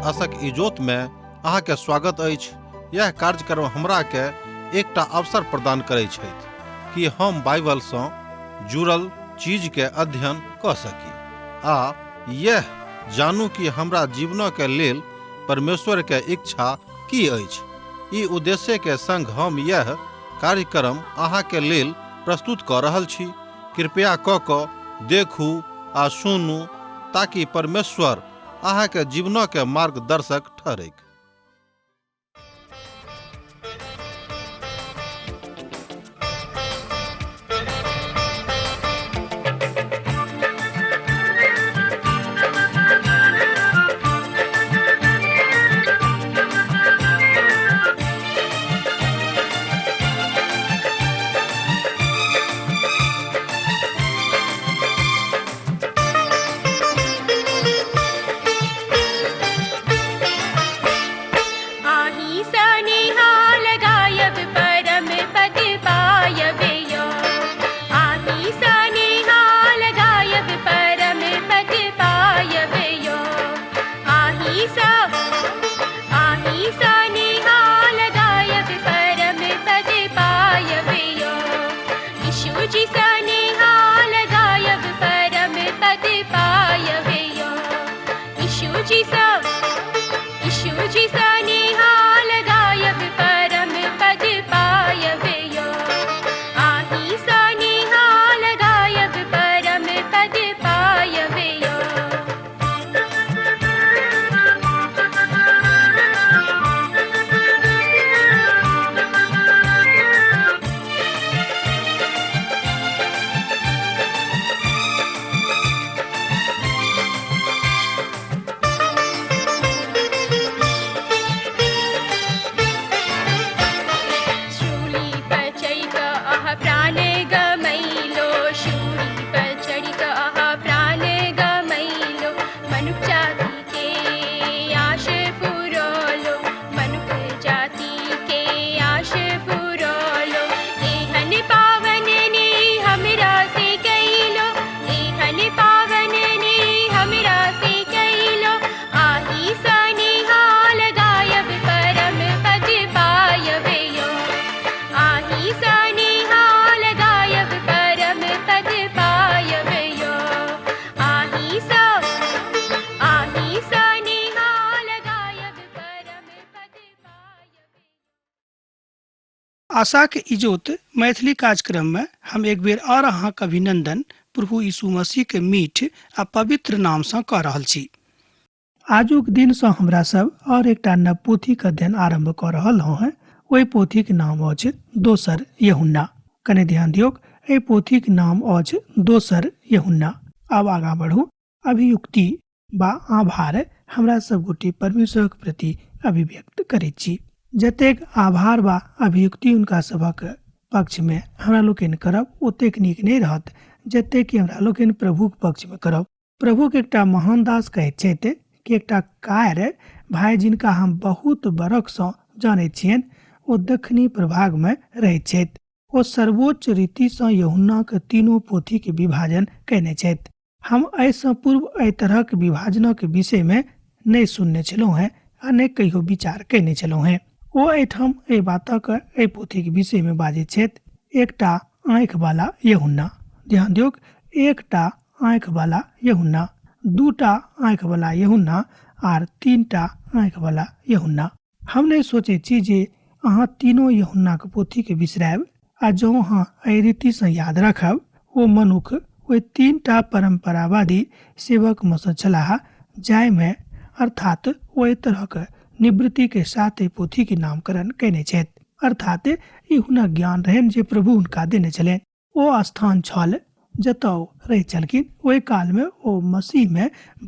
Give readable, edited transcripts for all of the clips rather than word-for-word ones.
आशक इजोत में अहाँ के स्वागत अछि। यह कार्यक्रम हमरा के एकटा अवसर प्रदान करै छथि कि हम बाइबल सँ जुड़ल चीज के अध्ययन क सकी आ यह जानू कि हमरा जीवन के लेल परमेश्वर के इच्छा की अछि। ई उद्देश्य के संग हम यह कार्यक्रम अहाँ के लेल प्रस्तुत क रहल छी। कृपया क क देखू आ सुनू ताकि परमेश्वर अहाँ के जीवन के मार्गदर्शक ठहरैक। आही सनिहाल गायब परम पद पायब यो। आही सनिहाल गायब परम पद पायब यो। आही सा आही सनिहाल गायब परम पद पायब यो। यीशु जी सनिहाल गायब परम पद पायब यो। यीशु जी सा यीशु जी सनिहाल गायब परम पद पायब यो। आही सनिहाल गायब परम पद पायब यो। शूली पर चढ़ि कऽ अहाँ प्राण गमैलो। शूली पर चढ़ि कऽ अहाँ प्राण गमैलो। मनुख जाति के आश पुरौलो। मनुख जाति के आश पुरौलो। एहन पावन ने हमरा से कैलो। एहन पावन ने हमरा से कैलो। आही सनिहाल गायब परम पद पायब यो। आही सनिहाल गायब परम पद पायब यो। आही सा आही सनिहाल गायब परम पद पायब। आशाक इजोत मैथिली कार्यक्रम में हम एक बेर और अहाँक अभिनंदन प्रभु यीशु मसीह के मीठ आ पवित्र नाम सँ कऽ रहल छी। आजुक दिन सँ हमरा सब और एकटा नव पोथीक अध्ययन आरंभ कऽ रहल हौं हैं। ओहि पोथीक नाम अछि दोसर यहुन्ना। कने ध्यान दियौक, एहि पोथीक नाम अछि दोसर यहुन्ना। आब आगाँ बढ़ू। अभियुक्ति बा आभार हमरा सब गोटे परमेश्वरक प्रति अभिव्यक्त करैत छी। जतेक आभार बा अभियुक्ति हुनका सभक पक्ष में हमरा लोकनि करब ओतेक नीक नहि रहत जतेक कि हमरा लोकनि प्रभुक पक्ष में करब। प्रभुक एकटा महान दास कहैत छथि कि एकटा कायर भाई जिनका हम बहुत बरख सँ जानैत छियनि ओ दक्षिणी प्रभाग में रहैत छथि। ओ सर्वोच्च रीति सँ यहुन्नाक तीनू पोथी के विभाजन कयने छथि। हम एहिसँ पूर्व एहि तरहक विभाजनक विषयमे नहि सुनने छलहुँ हेँ आ नहि कहियो विचार कयने छलहुँ हेँ। ओ एहिठाम एहि बातक एहि पोथीक विषयमे बाजैत छथि, एकटा आँखि वाला यहुन्ना। ध्यान दियौक, एकटा आँखि वाला यहुन्ना, दूटा आँखि वाला यहुन्ना आर तीनटा आँखि वाला यहुन्ना। हम नहि सोचैत छी जे अहाँ तीनों यहुन्नाक पोथीके बिसरायब आ जँ अहाँ एहि रीतिसँ याद राखब, ओ मनुख ओहि तीनटा परम्परावादी सेवकमे सँ छलाह जाहिमे अर्थात ओ एहि तरहक निवृत्तिके साथ एहि पोथीके नामकरण कयने छथि। अर्थात ई हुनक ज्ञान रहनि जे प्रभु हुनका देने छलनि। ओ स्थान छल जतऽ ओ रहैत छलखिन। ओहि कालमे ओ मसीहमे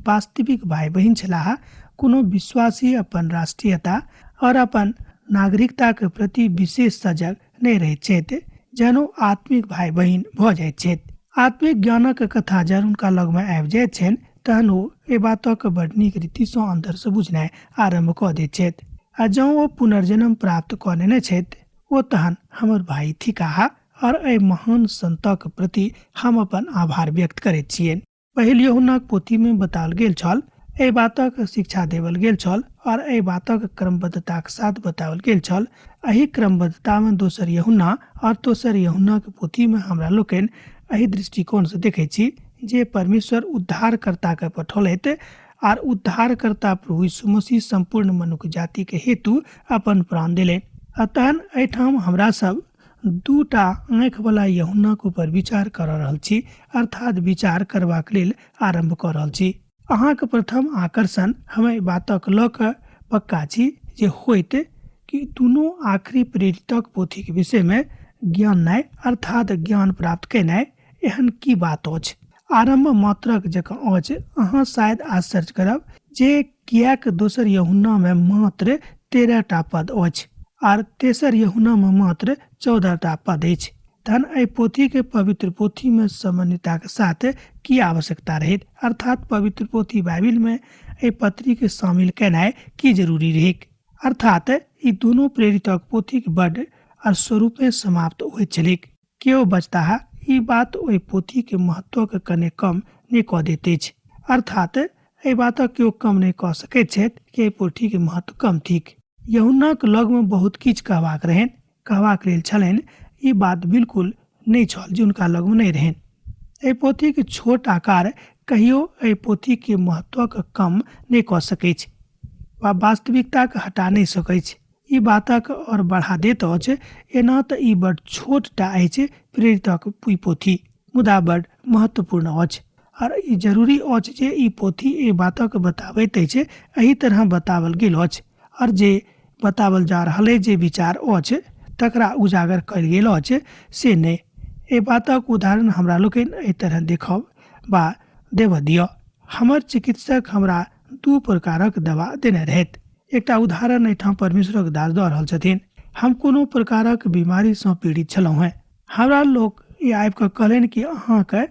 वास्तविक भाय बहिन छलाह। कोनो विश्वासी अपन राष्ट्रीयता और अपन नागरिकताक प्रति विशेष सजग नहि रहैत छथि जहन ओ आत्मिक भाय बहिन भऽ जाइत छथि। आत्मिक ज्ञानक कथा जहन हुनका लगमे आबि जाइत छनि तहन ओ एहि बातक बड़ नीक रीतिसँ अन्दरसँ बुझनाइ आरम्भ कऽ दैत छथि आ जँ ओ पुनर्जन्म प्राप्त कऽ नेने छथि ओ तहन हमर भाई थिकाह और एहि महान संतक प्रति हम अपन आभार व्यक्त करैत छियनि। पहिल यूहन्नाक पोथी में बताओल गेल छल, एहि बातक शिक्षा देवल गेल छल और एहि बातक क्रमबद्धताक साथ बताओल गेल छल। एहि क्रमबद्धतामे दोसर यूहन्ना और दोसर यूहन्नाक पोथीमे हमरा लोकनि एहि दृष्टिकोणसँ देखै छी जे परमेश्वर उद्धारकर्ताके पठौलथि आर उद्धारकर्ता प्रभु यीशु मसीह सम्पूर्ण मनुक्ख जातिके हेतु अपन प्राण देलनि। आ तहन एहिठाम हमरा सब दूटा आँखिवला यूहन्नाक ऊपर विचार कऽ रहल छी, अर्थात विचार करबाक लेल आरम्भ कऽ रहल छी। अहाँके प्रथम आकर्षण हम एहि बातक लऽ कऽ पक्का छी जे होइत कि दुनू आखिरी प्रेरितक पोथीके विषयमे ज्ञान अर्थात ज्ञान प्राप्त केनाइ एहन की बात अछि। आरम्भ मात्रक जकाँ अछि। अहाँ शायद आश्चर्य करब जे किएक दोसर यूहन्नामे मात्र 13 टा पद अछि आर तेसर यूहन्नामे मात्र 14 टा पद अछि। तहन एहि पोथीके पवित्र पोथीमे समन्वयताके साथ की आवश्यकता रहैत, अर्थात पवित्र पोथी बाइबिलमे एहि पत्रीके शामिल केनाइ की जरूरी रहैक। अर्थात ई दुनू प्रेरितक पोथीक बड आर स्वरूपे समाप्त होइत छलैक। केओ बजताह ई बात ओहि पोथीके महत्वके कने कम नहि कऽ दैत अछि, अर्थात एहि बातक केओ कम नहि कऽ सकैत छथि कि एहि पोथीके महत्व कम थिक। यूहन्नाक लगमे बहुत किछु कहबाक रहनि, कहबाक लेल छलनि, ई बात बिल्कुल नहि छल जे हुनका लगमे नहि रहनि। एहि पोथीके छोट आकार कहियो एहि पोथीके महत्वके कम नहि कऽ सकैछ वा वास्तविकताके हटा नहि सकैछ। ई बातक और बढ़ा दैत अछि। एना तऽ ई बड छोट टा अछि प्रेरितक ई पोथी, मुदा बड महत्वपूर्ण अछि और ई जरूरी अछि जे ई पोथी एहि बातक बताबैत अछि, एहि तरह बतावल गेल अछि और जे बतावल जा रहल अछि, जे विचार अछि तकरा उजागर कयल गेल अछि से नहि। एहि बातक उदाहरण हमरा लोकनि एहि तरह देखब वा देबऽ दिअ। हमर चिकित्सक हमरा 2 प्रकारक दवा देने रहथि। एकटा उदाहरण एहिठाम परमेश्वरक दास दऽ रहल छथिन। हम कोनो प्रकारक बीमारीसँ पीड़ित छलहुँ हेँ। हमरा लोक ई आबि कऽ कहलनि कि अहाँके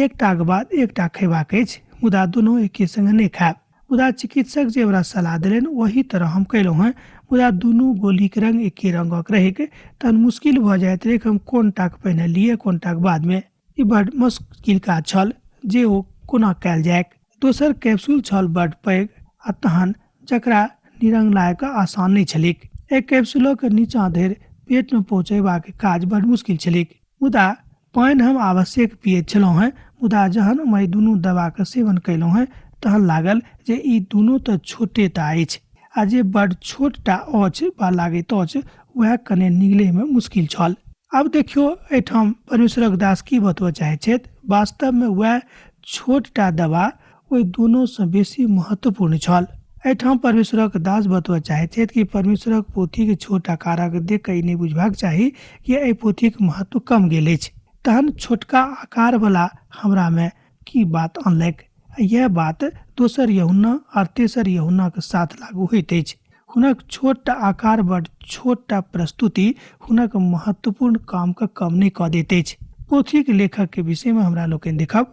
एकटाक बाद एकटा खयबाक अछि, मुदा दुनू एके संगे नहि खायब। मुदा चिकित्सक जे हमरा सलाह देलनि ओही तरह हम कयलहुँ हेँ, मुदा दुनू गोलीक रंग एके रंगक रहैक, तहन मुश्किल भऽ जाइत रहै हम कोन टाक पहिने लिए कोन टाक बादमे। ई बड मुश्किल काज छल जे ओ कोना कयल जाय। दोसर कैप्सूल छल बड पैघ आ तहन जकरा निरंगलायक आसान नहि छलैक। एहि कैप्सूलक नीचा धरि पेटमे पहुँचेबाक काज बड मुश्किल छलैक। मुदा पानि हम आवश्यक पियैत छलहुँ हेँ, मुदा जहन हम एहि दुनू दवाक सेवन कयलहुँ हेँ तहन लागल जे ई दुनू तऽ छोटे टा अछि आ जे बड छोट टा अछि वा लागैत अछि वएह कने निगलैमे मुश्किल छल। आब देखियौ एहिठाम परमेश्वरक दास की बतबऽ चाहैत छथि। वास्तवमे वएह छोट टा दवा ओहि दुनूसँ बेसी महत्वपूर्ण छल। एहिठाम परमेश्वरक दास बतबऽ चाहैत छथि कि परमेश्वरक पोथीके छोट आकारक देख कऽ ई नहि बुझबाक चाही कि एहि पोथीक महत्व कम गेल अछि। तहन छोटका आकारवला हमरामे की बात अनलक? यह बात दोसर यूहन्ना और तेसर यूहन्नाक साथ लागू होइत अछि। हुनक छोट आकार बड छोट प्रस्तुति हुनक महत्वपूर्ण कामके कम नहि कऽ दैत अछि। पोथीक लेखकके विषयमे हमरा लोकनि देखब।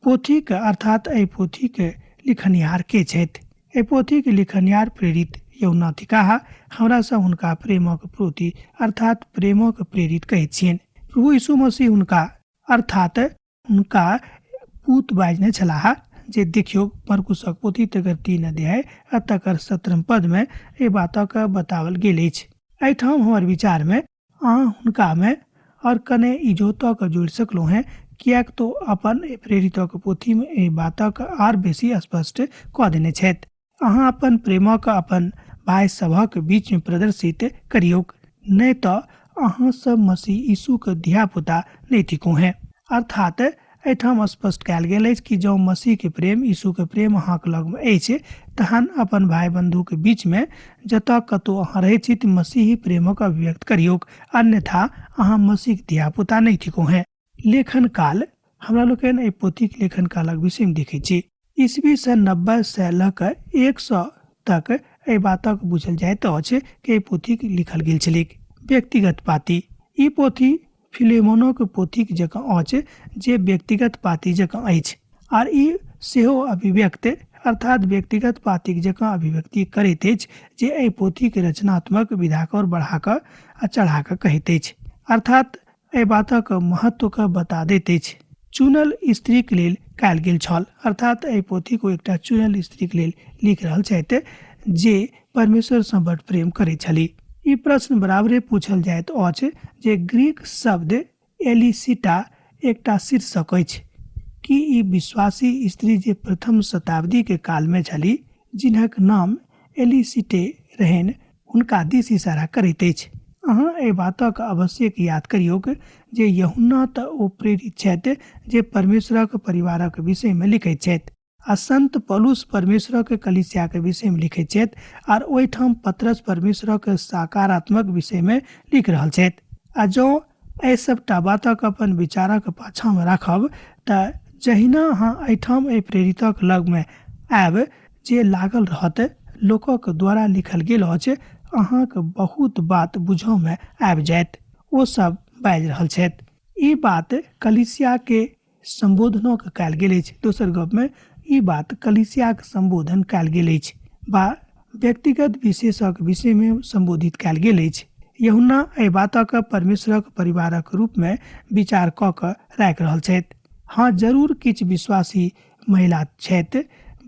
पोथीके अर्थात एहि पोथीके लिखनिहार के छथि? एहि पोथीके लिखनिहार प्रेरित यूहन्ना थिकाह। हमरा सब हुनका प्रेमक प्रति अर्थात प्रेमक प्रेरित कहैत छियनि। प्रभु यीशु मसीह हुनका अर्थात हुनका पूत बाजने छलाह जे देखियौ मरकुसक पोथी तकर 3 अध्याय आ तकर 17 पदमे एहि बातक बताओल गेल अछि। एहिठाम हमर विचारमे अहाँ हुनकामे और कने इजोतक जोड़ि सकलहुँ हेँ, किएक तो अपन प्रेरितक पोथीमे एहि बातक आर बेसी स्पष्ट कऽ देने छथि। अहाँ अपन प्रेमक अपन भाय सभक बीचमे प्रदर्शित करियौक, नहि तऽ अहाँ सब मसीह यीशुक धियापुता नहि थिकहुँ हेँ। अर्थात एहिठाम स्पष्ट कयल गेल अछि कि जँ मसीहके प्रेम, यीशुके प्रेम अहाँके लगमे अछि, तहन अपन भाय बन्धुके बीचमे जतऽ कतहु अहाँ रहैत छी तऽ मसीही प्रेमक अभिव्यक्त करियौक, अन्यथा अहाँ मसीहके धियापुता नहि थिकहुँ हेँ। लेखन काल हमरा लोकनि एहि पोथीक लेखन कालक विषयमे देखै छी। ईस्वी सन 90 से लऽ कऽ 100 तक एहि बातक बुझल जाइत अछि कि एहि पोथीक लिखल गेल छलैक। व्यक्तिगत पाती ई पोथी फिलेमोनोक पोथीक जकाँ अछि जे व्यक्तिगत पाती जकाँ अछि आर ई सेहो अभिव्यक्त अर्थात व्यक्तिगत पातीक जकाँ अभिव्यक्ति करैत अछि जे एहि पोथीक रचनात्मक विधाक और बढ़ा कऽ आ चढ़ा कऽ कहैत अछि, अर्थात एहि बातक महत्वके बता दैत अछि। चुनल स्त्रीक लेल कयल गेल छल। अर्थात एहि पोथीक ओ एकटा चुनल स्त्रीक लेल लिख रहल छथि जे परमेश्वरसँ बड प्रेम करैत छली। ई प्रश्न बराबरे पूछल जाइत अछि जे ग्रीक शब्द एलिसिटा एकटा शीर्षक अछि। की ई विश्वासी स्त्री जे प्रथम शताब्दी के काल में छली, जिनक नाम एलिसिटे रहनि, हुनका दिस इशारा करैत अछि? अहाँ एहि बातक अवश्यक याद करियौक जे यूहन्ना तऽ ओ प्रेरित छथि जे परमेश्वरक परिवारक विषय में लिखैत छथि, आ संत पौलुस परमेश्वरक कलीसियाक विषय में लिखैत छथि, आर ओहिठाम पतरस परमेश्वरक सकारात्मक विषय में लिख रहल छथि। आ जँ एहि सबटा बातक अपन विचारक पाछाँ में राखब तऽ जहिना अहाँ एहिठाम एहि प्रेरितक लग में आयब जे लागल रहत लोकक द्वारा लिखल गेल अछि, अहाँक बहुत बात बुझऽ में आबि जायत। ओ सब बाजि रहल छथि। ई बात कलीसिया के सम्बोधनोक कयल गेल अछि। दोसर गप में ई बात कलीसियाक सम्बोधन कयल गेल अछि बा व्यक्तिगत विशेषक विषय में सम्बोधित कयल गेल अछि। यूहन्ना एहि बातक परमेश्वरक परिवारक रूप में विचार कऽ कऽ राखि रहल छथि। हँ, जरूर किछु विश्वासी महिला छथि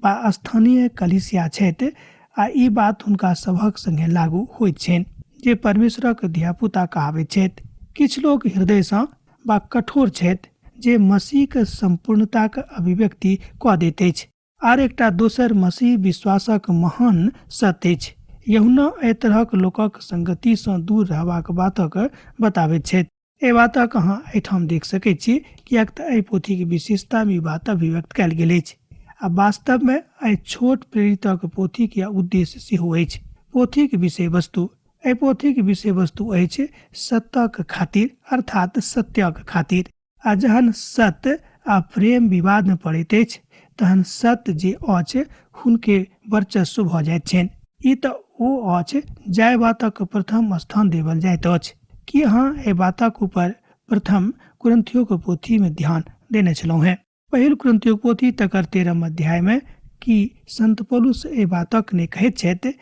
बा स्थानीय कलीसिया छथि, आ ई बात हुनका सभक संगे लागू होइत छनि जे परमेश्वरक धियापुता कहाबैत छथि। किछु लोक हृदयसँ बा कठोर छथि जे मसीहक सम्पूर्णताक अभिव्यक्ति कऽ दैत अछि। आर एकटा दोसर मसीह विश्वासक महान सत्य अछि। यूहन्ना एहि तरहक लोकक संगतिसँ दूर रहबाक बातक बताबैत छथि। एहि बातक अहाँ एहिठाम देख सकैत छी, किएक तऽ एहि पोथीक विशेषतामे ई बात अभिव्यक्त कयल गेल अछि। आ वास्तवमे एहि छोट प्रेरितक पोथीक यैह उद्देश्य सेहो अछि। पोथीक विषय वस्तु। एहि पोथीक विषय वस्तु अछि सत्यक खातिर, अर्थात सत्यक खातिर। आ जहन सत्य आ प्रेम विवादमे पड़ैत अछि तहन सत्य जे अछि हुनके वर्चस्व भऽ जाइत छनि। ई तऽ ओ अछि जाहि बातक प्रथम स्थान देवल जाइत अछि। की अहाँ एहि बातक ऊपर प्रथम कुरिन्थियोक पोथीमे ध्यान देने छलहुँ हेँ? पहिल कुरिन्थियोक पोथी तकर 13 अध्यायमे की संत पौलुस एहि बातक नहि कहैत छथि,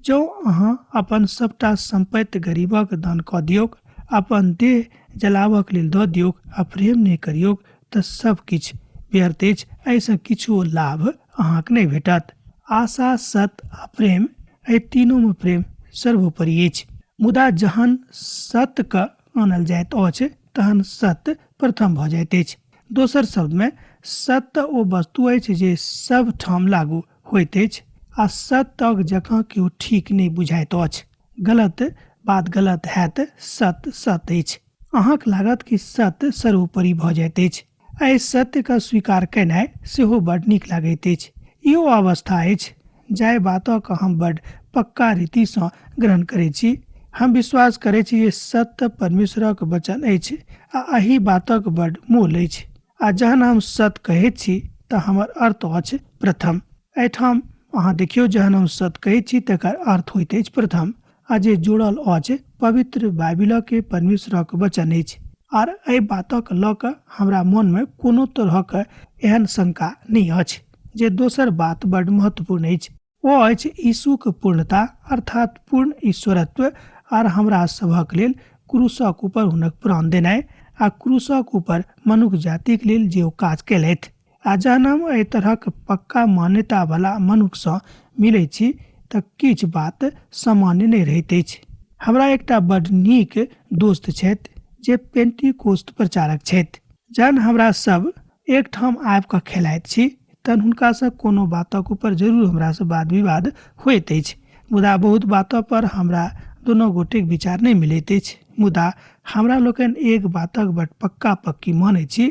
जँ अहाँ अपन सबटा सम्पत्ति गरीबक दान कऽ दियौक, अपन देह जलाबक लेल दऽ दियौक आ प्रेम नहि करियौक तऽ सब किछु व्यर्थ अछि, एहिसँ किछुओ लाभ अहाँक नहि भेटत। आशा, सत्य आ प्रेम, एहि तीनूमे प्रेम सर्वोपरि अछि। मुदा जहन सत्यके आनल जाइत अछि तहन सत्य प्रथम भऽ जाइत अछि। दोसर शब्दमे सत्य ओ वस्तु अछि जे सब ठाम लागू होइत अछि आ सत्यक जकाँ केओ ठीक नहि बुझाइत अछि। गलत बात गलत हैत, सत्य सत्य अछि। अहाँक लागत कि सत्य सर्वोपरि भऽ जाइत अछि। एहि सत्यके स्वीकार केनाइ सेहो बड नीक लागैत अछि। इहो अवस्था अछि जाहि बातक हम बड पक्का रीतिसँ ग्रहण करैत छी। हम विश्वास करैत छी जे सत्य परमेश्वरक वचन अछि आ एहि बातक बड मोल अछि। आ जहन हम सत्य कहैत छी तऽ हमर अर्थ अछि प्रथम। एहिठाम अहाँ देखियौ, जहन हम सत्य कहैत छी तकर अर्थ होइत अछि प्रथम, आ जे जुड़ल अछि पवित्र बाइबिलके परमेश्वरक वचन अछि। आर एहि बातक लऽ कऽ हमरा मोनमे कोनो तरहक एहन शंका नहि अछि जे दोसर बात बड महत्वपूर्ण अछि, ओ अछि यीशुक पूर्णता, अर्थात पूर्ण ईश्वरत्व, आर हमरा सभक लेल क्रूसक ऊपर हुनक प्राण देनाइ आ क्रूसक ऊपर मनुख जातिक लेल जे ओ काज केलथि। आ जहन हम एहि तरहक पक्का मान्यता वाला मनुखसँ मिलैत छी तऽ किछु बात सामान्य नहि रहैत अछि। हमरा एकटा बड नीक दोस्त छथि जे पेंटिकोस्त प्रचारक छथि। जहन हमरा सब एकठाम आबि कऽ खेलाइत छी तहन हुनकासँ कोनो बातक ऊपर जरूर हमरासँ वाद विवाद होइत अछि, मुदा बहुत बात पर हमरा दुनू गोटेक विचार नहि मिलैत अछि। मुदा हमरा लोकनि एक बातक बड पक्का पक्की मानैत छी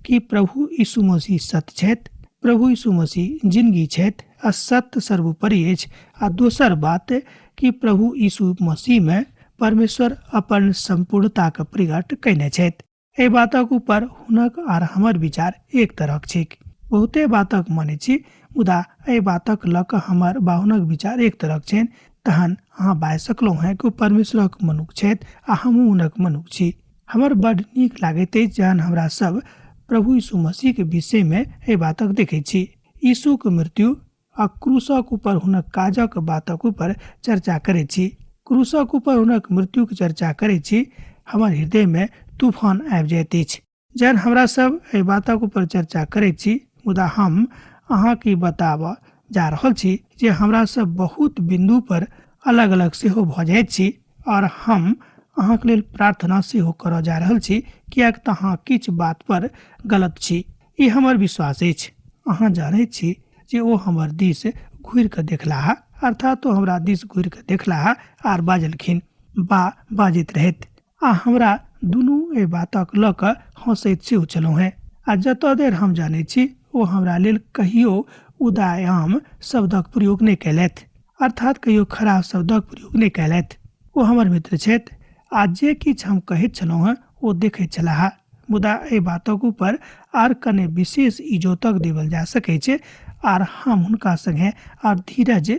कि प्रभु यीशु मसीह सत्य छथि, प्रभु यीशु मसीह जिंदगी छथि आ सत्य सर्वोपरि अछि। आ दोसर बात कि प्रभु यीशु मसीहमे परमेश्वर अपन सम्पूर्णताक प्रकट कयने छथि। एहि बातक ऊपर हुनक आर हमर विचार एक तरहक छैक। बहुते बातक मानै छी, मुदा एहि बातक लऽ कऽ हमर बा हुनक विचार एक तरहक छनि। तहन अहाँ बाजि सकलहुँ हेँ कि ओ परमेश्वरक मनुख छथि आ हमहूँ हुनक मनुख छी। हमर बड नीक लागैत अछि जहन हमरा सब प्रभु यीशु मसीहके विषयमे एहि बातक देखैत छी। यीशुक मृत्यु आ क्रूसक ऊपर हुनक काजक बातक ऊपर चर्चा करैत छी। क्रूसक ऊपर हुनक मृत्युक चर्चा करैत छी, हमर हृदयमे तूफान आबि जाइत अछि। जहन हमरा सब एहि बातक ऊपर चर्चा करैत छी, मुदा हम अहाँके बताबऽ जा रहल छी जे हमरा सब बहुत बिन्दु पर अलग अलग सेहो भऽ जाइत छी, और हम अहाँके लेल प्रार्थना सेहो करऽ जा रहल छी, किएक तऽ अहाँ किछु बात पर गलत छी। ई हमर विश्वास अछि। अहाँ जानैत छी जे ओ हमर दिस घुरि कऽ देखलाह, अर्थात ओ हमरा दिस घुरि कऽ देखलाह आर बाजलखिन बा बाजैत रहैत, आ हमरा दुनू एहि बातक लऽ कऽ हँसैत सेहो छलहुँ हेँ। आ जतऽ धरि हम जानैत छी ओ हमरा लेल कहियो उदायाम शब्दक प्रयोग नहि कयलथि, अर्थात कहियो खराब शब्दक प्रयोग नहि कयलथि। ओ हमर मित्र छथि आ जे किछु हम कहैत छलहुँ हेँ ओ देखैत छलाह। मुदा एहि बातक ऊपर आर कने विशेष इजोतक देवल जा सकैत छै, आर हम हुनका संगे आर धीरज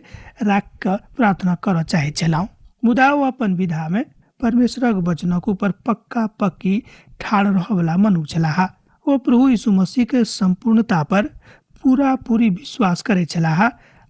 राखि कऽ प्रार्थना करऽ चाहैत छलहुँ। मुदा ओ अपन विधामे परमेश्वरक वचनक ऊपर पक्का पक्की ठाढ़ रहऽवला मनुख छलाह। ओ प्रभु यीशु मसीह के सम्पूर्णता पर पूरा पूरी विश्वास करैत छलाह,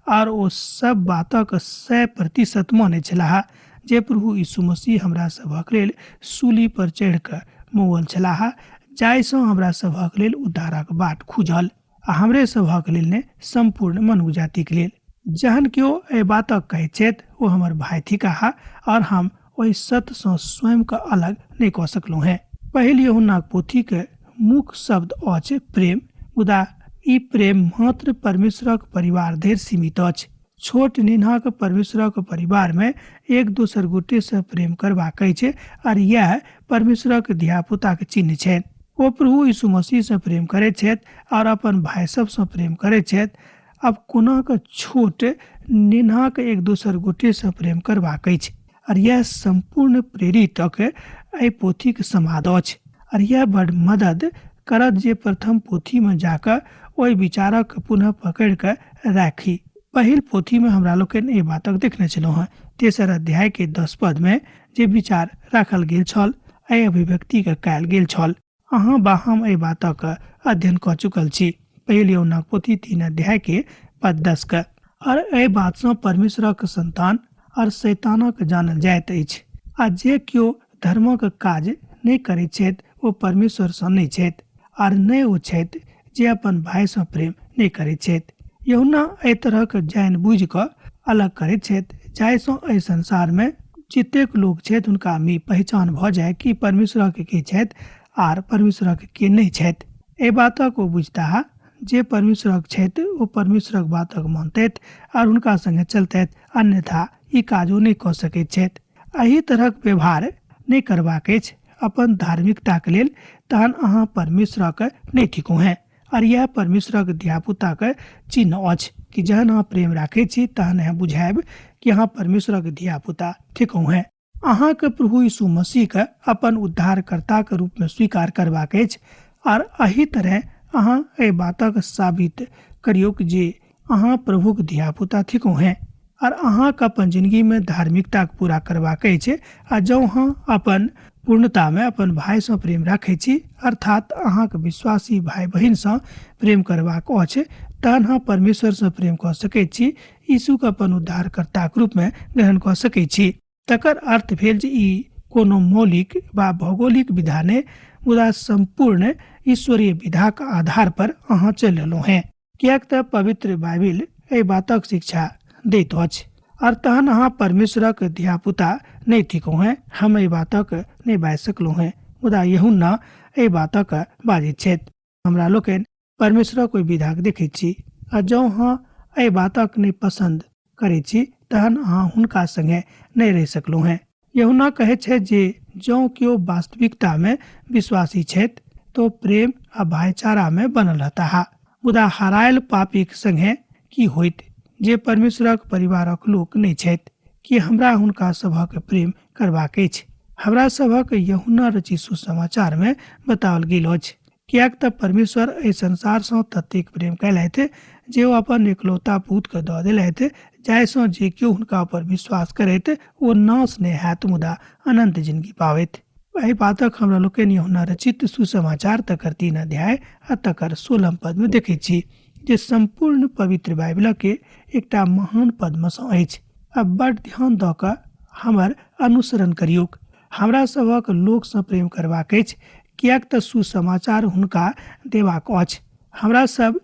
आर ओ सब बातक 100% मानैत छलाह जे प्रभु यीशु मसीह हमरा सभक लेल सूली पर चढ़ि कऽ मुअल छलाह, जाहिसँ हमरा सभक लेल उद्धारक बाट खुजल, आ हमरे सभक लेल ने सम्पूर्ण मनुख जातिक लेल। जहन केओ एहि बातक कहैत छथि ओ हमर भाय थिकाह, और हम ओहि सत्यसँ स्वयंके अलग नहि कऽ सकलहुँ हेँ। पहिल यूहन्नाक पोथीके मुख्य शब्द अछि प्रेम, मुदा ई प्रेम मात्र परमेश्वरक परिवार धरि सीमित अछि। छोट निन्हाक परमेश्वरक परिवारमे एक दोसर गोटेसँ प्रेम करबाक अछि, आर इएह परमेश्वरक धियापुताक चिन्ह छनि। ओ प्रभु यीशु मसीहसँ प्रेम करैत छथि आओर अपन भाय सभसँ प्रेम करैत छथि। आब कोना कऽ छोट नेन्हाक एक दोसर गोटेसँ प्रेम करबाक अछि, आर इएह सम्पूर्ण प्रेरितक एहि पोथीक समाद अछि। आर इएह बड मदद करत जे प्रथम पोथीमे जाकऽ ओहि विचारक पुनः पकड़ि कऽ राखी। पहिल पोथीमे हमरा लोकनि एहि बातक देखने छलहुँ हेँ। तेसर अध्यायके 10 पदमे जे विचार राखल गेल छल एहि अभिव्यक्तिके कयल गेल छल। अहाँ बा हम एहि बातक अध्ययन कऽ चुकल छी। पहिल यूहन्नाक पोथी 3 अध्याय के पद 10 के। और एहि बात सँ परमेश्वरक संतान और शैतानक जानल जाइत अछि। आ जे केओ धर्मक काज नहि करैत छथि ओ परमेश्वर सँ नहि छथि, आर नहि ओ छथि जे अपन भाय सँ प्रेम नहि करैत छथि। यूहन्ना एहि तरहक जानि बुझि कऽ अलग करैत छथि जाहि सँ एहि संसार मे जतेक लोक छथि हुनका मे पहचान भऽ जाय कि परमेश्वरक के छथि आर परमेश्वरक के नहि छथि। एहि बातक ओ बुझताह जे परमेश्वरक छथि ओ परमेश्वरक बातक मानतथि आर हुनका संगे चलतथि, अन्यथा ई काज ओ नहि कऽ सकैत छथि। एहि तरहक व्यवहार नहि करबाक अछि अपन धार्मिकताक लेल, तहन अहाँ परमेश्वरक नहि थिकहुँ हेँ। और यह परमेश्वरक धियापुताक चिन्ह अछि कि जहन अहाँ प्रेम राखैत छी तहन अहाँ बुझायब कि अहाँ परमेश्वरक धियापुता थिकहुँ हेँ। अहाँके प्रभु यीशु मसीहके अपन उद्धारकर्ताके रूपमे स्वीकार करबाक अछि, आर एहि तरह अहाँ एहि बातक साबित करियौक जे अहाँ प्रभुक धियापुता थिकहुँ हेँ। आर अहाँके अपन जिंदगीमे धार्मिकताके पूरा करबाक अछि, आ जँ अहाँ अपन पूर्णतामे अपन भायसँ प्रेम राखै छी, अर्थात अहाँके विश्वासी भाय बहिनसँ प्रेम करबाक अछि, तहन अहाँ परमेश्वरसँ प्रेम कऽ सकैत छी, यीशुके अपन उद्धारकर्ताक रूपमे ग्रहण कऽ सकैत छी। तकर अर्थ भेल जे ई कोनो मौलिक वा भौगोलिक विधा नहि, मुदा सम्पूर्ण ईश्वरीय विधाक आधार पर अहाँ चलि रहलहुँ हेँ, किएक तऽ पवित्र बाइबिल एहि बातक शिक्षा दैत अछि। और तहन अहाँ परमेश्वरक धियापुता नहि थिकहुँ हेँ। हम एहि बातक नहि बाजि सकलहुँ हेँ, मुदा यूहन्ना एहि बातक बाजैत छथि। हमरा लोकनि परमेश्वरक ओहि विधाक देखैत छी, आ जँ अहाँ एहि बातक नहि पसन्द करैत छी तहन अहाँ हुनका संगे नहि रहि सकलहुँ हेँ। यूहन्ना कहैत छथि जे जँ केओ वास्तविकतामे विश्वासी छथि तऽ प्रेम आ भाईचारामे बनल रहताह। मुदा हरायल पापीक संगे की होइत जे परमेश्वरक परिवारक लोक नहि छथि? कि हमरा हुनका सभक प्रेम करबाक अछि? हमरा सभक यूहन्ना रचित सुसमाचारमे बताओल गेल अछि, किएक तऽ परमेश्वर एहि संसारसँ ततेक प्रेम कयलथि जे ओ अपन एकलौता पुतके दऽ देलथि, जाहिसँ जे केओ हुनका पर विश्वास करैत ओ नाश नहि हैत मुदा अनंत जिंदगी पाबैत। एहि बातक हमरा लोकनि यूहन्ना रचित सुसमाचार तकर 3 अध्याय आ तकर 16 पदमे देखैत छी, जे सम्पूर्ण पवित्र बाइबिलके एकटा महान पदमे सँ अछि। आ बड ध्यान दऽ कऽ हमर अनुसरण करियौक। हमरा सभक लोकसँ प्रेम करबाक अछि, किएक तऽ सुसमाचार हुनका देबाक अछि। हमरा सब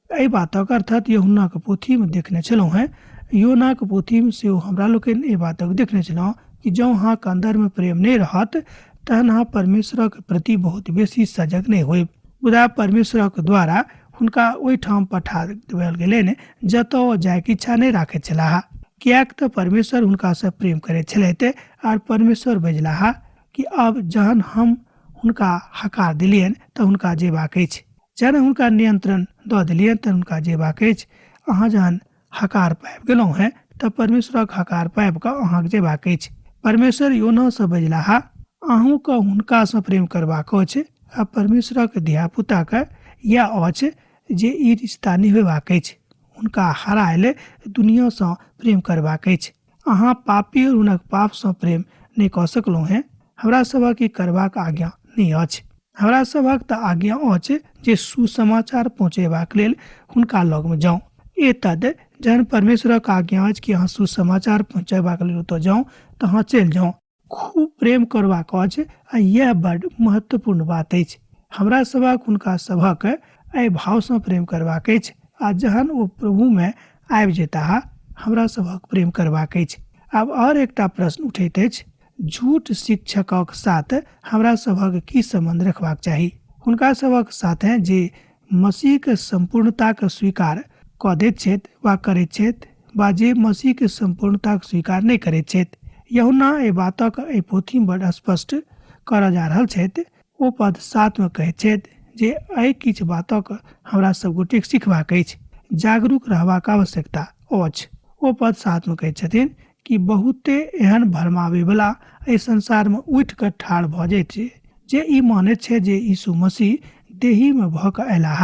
एहि बातक अर्थात यूहन्नाक पोथीमे देखने छलहुँ हेँ, योनाक पोथीमे सेहो हमरा लोकनि एहि बातक देखने छलहुँ कि जँ अहाँके अन्दरमे प्रेम नहि रहत तहन अहाँ परमेश्वरक प्रति बहुत बेसी सजग नहि होयब। मुदा परमेश्वरक द्वारा हुनका ओहिठाम पठा देल गेलनि जतऽ ओ जायके इच्छा नहि राखैत छलाह, किएक तऽ परमेश्वर हुनकासँ प्रेम करैत छलथि। आर परमेश्वर बजलाह कि आब जहन हम हुनका हकार देलियनि तऽ हुनका जेबाक अछि, जहन हुनका नियंत्रण दऽ देलियनि तऽ हुनका जेबाक अछि। अहाँ जहन हकार पाबि गेलहुँ हेँ तऽ परमेश्वरक हकार पाबि कऽ अहाँके जेबाक अछि। परमेश्वर योनासँ बजलाह, अहूँके हुनकासँ प्रेम करबाक अछि आ परमेश्वरक धियापुताके इएह अछि जे ई रिश्ता निभेबाक अछि, हुनका हरायल दुनियासँ प्रेम करबाक अछि। अहाँ पापी और हुनक पापसँ प्रेम नहि कऽ सकलहुँ हेँ। हमरा सभक ई करबाक आज्ञा नहि अछि। हमरा सभक तऽ आज्ञा अछि जे सुसमाचार पहुँचेबाक लेल हुनका लगमे जाउ। एतद जहन परमेश्वरक आज्ञा अछि कि अहाँ सुसमाचार पहुँचेबाक लेल ओतऽ जाउ तऽ अहाँ चलि जाउ। खूब प्रेम करबाक अछि आ इएह बड महत्वपूर्ण बात अछि। हमरा सभक हुनका सभक एहि भावसँ प्रेम करबाक अछि आ जहन ओ प्रभुमे आबि जेताह हमरा सभक प्रेम करबाक अछि। आब आओर एकटा प्रश्न उठैत अछि, झूठ शिक्षकक साथ हमरा सभक की सम्बन्ध रखबाक चाही? हुनका सभक साथे जे मसीहके सम्पूर्णताके स्वीकार कऽ दैत छथि वा करैत छथि वा जे मसीहके सम्पूर्णताके स्वीकार नहि करैत छथि। यूहन्ना एहि बातक एहि पोथीमे बड स्पष्ट करऽ जा रहल छथि। ओ पद 7 मे कहैत छथि जे एहि किछु बातक हमरा सब गोटेक सिखबाक अछि, जागरूक रहबाक आवश्यकता अछि। ओ पद 7 मे कहैत छथिन कि बहुते एहन भरमाबैवला एहि संसारमे उठि कऽ ठाढ़ भऽ जाइत छै जे ई मानैत छै जे यीशु मसीह देहीमे भऽ कऽ अयलाह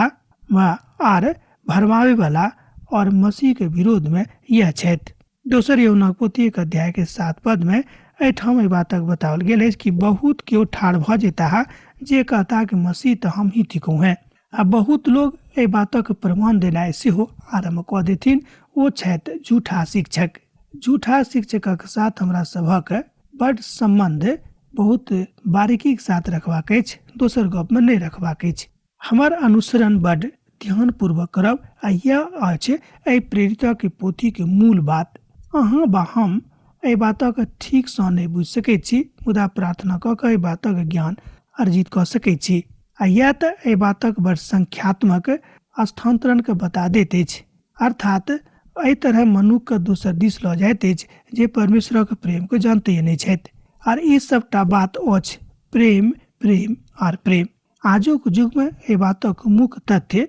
आर भरमाबैवला और मसीहके विरोधमे इएह छथि। दोसर यूहन्नाक पोथी 1 अध्याय के 7 पद में एहिठाम एहि बातक बताओल गेल अछि कि बहुत केओ ठाढ़ भऽ जेताह जे कहता कि मसीह तऽ हम ही थिकहुँ हेँ, आ बहुत लोग एहि बातक प्रमाण देनाइ सेहो आरम्भ कऽ देथिन। ओ छथि झूठा शिक्षक। झूठा शिक्षकक साथ हमरा सभक बड सम्बन्ध बहुत बारीकीक साथ रखबाक अछि, दोसर गपमे नहि रखबाक अछि। हमर अनुसरण बड ध्यानपूर्वक करब आ यह अछि एहि प्रेरितक पोथीके मूल बात। अहाँ वा हम एहि बातक ठीकसँ नहि बुझि सकैत छी, मुदा प्रार्थना कऽ कऽ एहि बातक ज्ञान अर्जित कऽ सकैत छी। आ यैह तऽ एहि बातक बड़ संख्यात्मक स्थानांतरणके बता दैत अछि। अर्थात एहि तरह मनुखके दोसर दिस लऽ जाइत अछि जे परमेश्वरक प्रेमके जानते नहि छथि। आर ई सबटा बात अछि प्रेम, प्रेम आर प्रेम। आजुक युगमे एहि बातक मुख्य तथ्य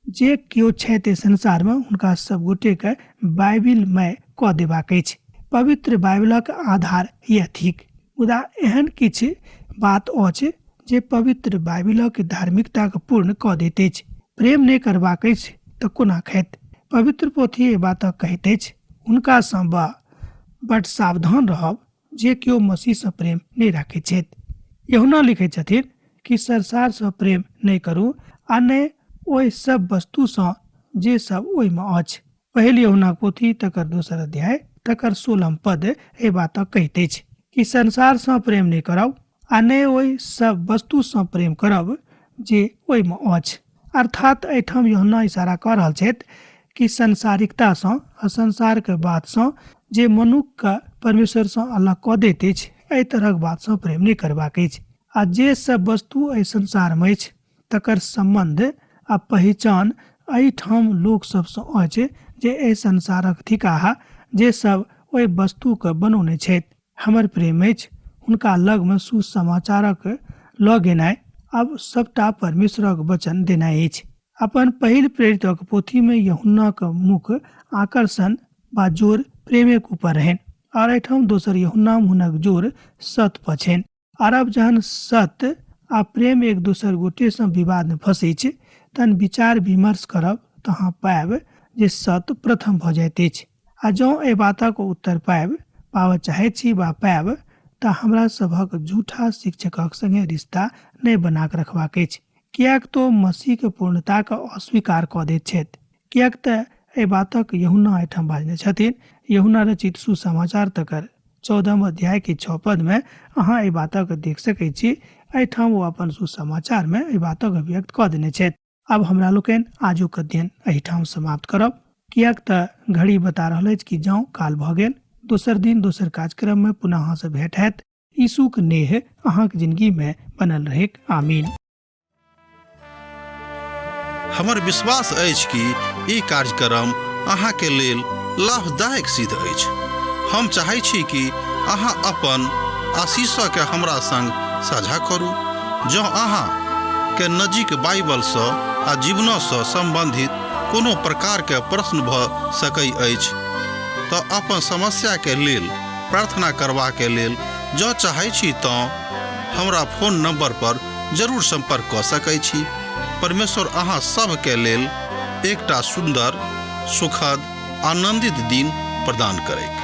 जे केओ छथि एहि संसारमे हुनका सब गोटेके बाइबिलमय कऽ देबाक अछि। पवित्र बाइबिलक आधार यैह थिक। मुदा एहन किछु बात अछि जे पवित्र बाइबिलक धार्मिकताके पूर्ण कऽ दैत अछि। प्रेम नहि करबाक अछि तऽ कोना खायत? पवित्र पोथी एहि बातक कहैत अछि, हुनकासँ बड सावधान रहब जे केओ मसीहसँ प्रेम नहि राखैत छथि। यूहन्ना लिखैत छथिन कि संसारसँ प्रेम नहि करू आ नहि ओहि सब वस्तुसँ जे सब ओहिमे अछि। पहिल यूहन्नाक पोथी तकर 2 अध्याय तकर 16 पद एहि बातक कहैत अछि कि संसारसँ प्रेम नहि करब आ नहि ओहि सब वस्तुसँ प्रेम करब जे ओहिमे अछि। अर्थात एहिठाम यूहन्ना इशारा कऽ रहल छथि कि सांसारिकतासँ आ संसारके बातसँ जे मनुखके परमेश्वरसँ अलग कऽ दैत अछि, एहि तरहक बातसँ प्रेम नहि करबाक अछि। आ जे सब वस्तु एहि संसारमे अछि तकर सम्बन्ध आ पहिचान एहिठाम लोक सबसँ अछि जे एहि संसारक थिकाह, जे सब ओहि वस्तुके बनौने छथि। हमर प्रेम अछि हुनका लगमे सुसमाचारक लऽ गेनाइ, आब सबटा परमेश्वरक वचन देनाइ अछि। अपन पहिल प्रेरितक पोथीमे यूहन्नाक मुख्य आकर्षण वा जोर प्रेमेक ऊपर रहनि, और एहिठाम दोसर यूहन्ना हुनक जोर सत पर छनि। आर अब जहन सत आ प्रेम एक दोसर गोटेसँ विवादमे फँसै छै तहन विचार विमर्श करब तऽ अहाँ पायब जे सत प्रथम भऽ जाइत अछि। आ जँ एहि बातक उत्तर पाबऽ चाहैत छी वा पायब तऽ हमरा सभक झूठा शिक्षकक संगे रिश्ता नहि बना कऽ रखबाक अछि, किएक तऽ मसीहके पूर्णताके अस्वीकार कऽ दैत छथि। किएक तऽ एहि बातक यूहन्ना एहिठाम बाजने छथिन। यूहन्ना रचित सुसमाचार तकर 14 अध्याय के 6 पद में अहाँ एहि बातक देख सकै छी। एहिठाम ओ अपन सुसमाचार में एहि बातक व्यक्त कऽ देने छथि। आब हमरा लोकनि आजुक अध्ययन एहिठाम समाप्त करब, किएक तऽ घड़ी बता रहल अछि कि जाउ काल भऽ गेल। दोसर दिन दोसर कार्यक्रम में पुनः अहाँसँ भेंट हैत। यीशुक नेह अहाँक जिंदगी में बनल रहेक। आमीन। हमर विश्वास अछि कि ई कार्यक्रम अहाँके लेल लाभदायक सिद्ध अछि। हम चाहै छी कि अहाँ अपन आशीषके हमरा संग साझा करू। जँ अहाँ के नजीक बाइबलसँ आ जीवनसँ सम्बन्धित कोनो प्रकारके प्रश्न भऽ सकै अछि तऽ अपन समस्याके लेल प्रार्थना करबाके लेल जँ चाहै छी तँ हमरा फोन नंबर पर जरूर संपर्क कऽ सकै छी। परमेश्वर अहाँ सभके लेल एकटा सुन्दर, सुखद, आनंदित दिन प्रदान करैक।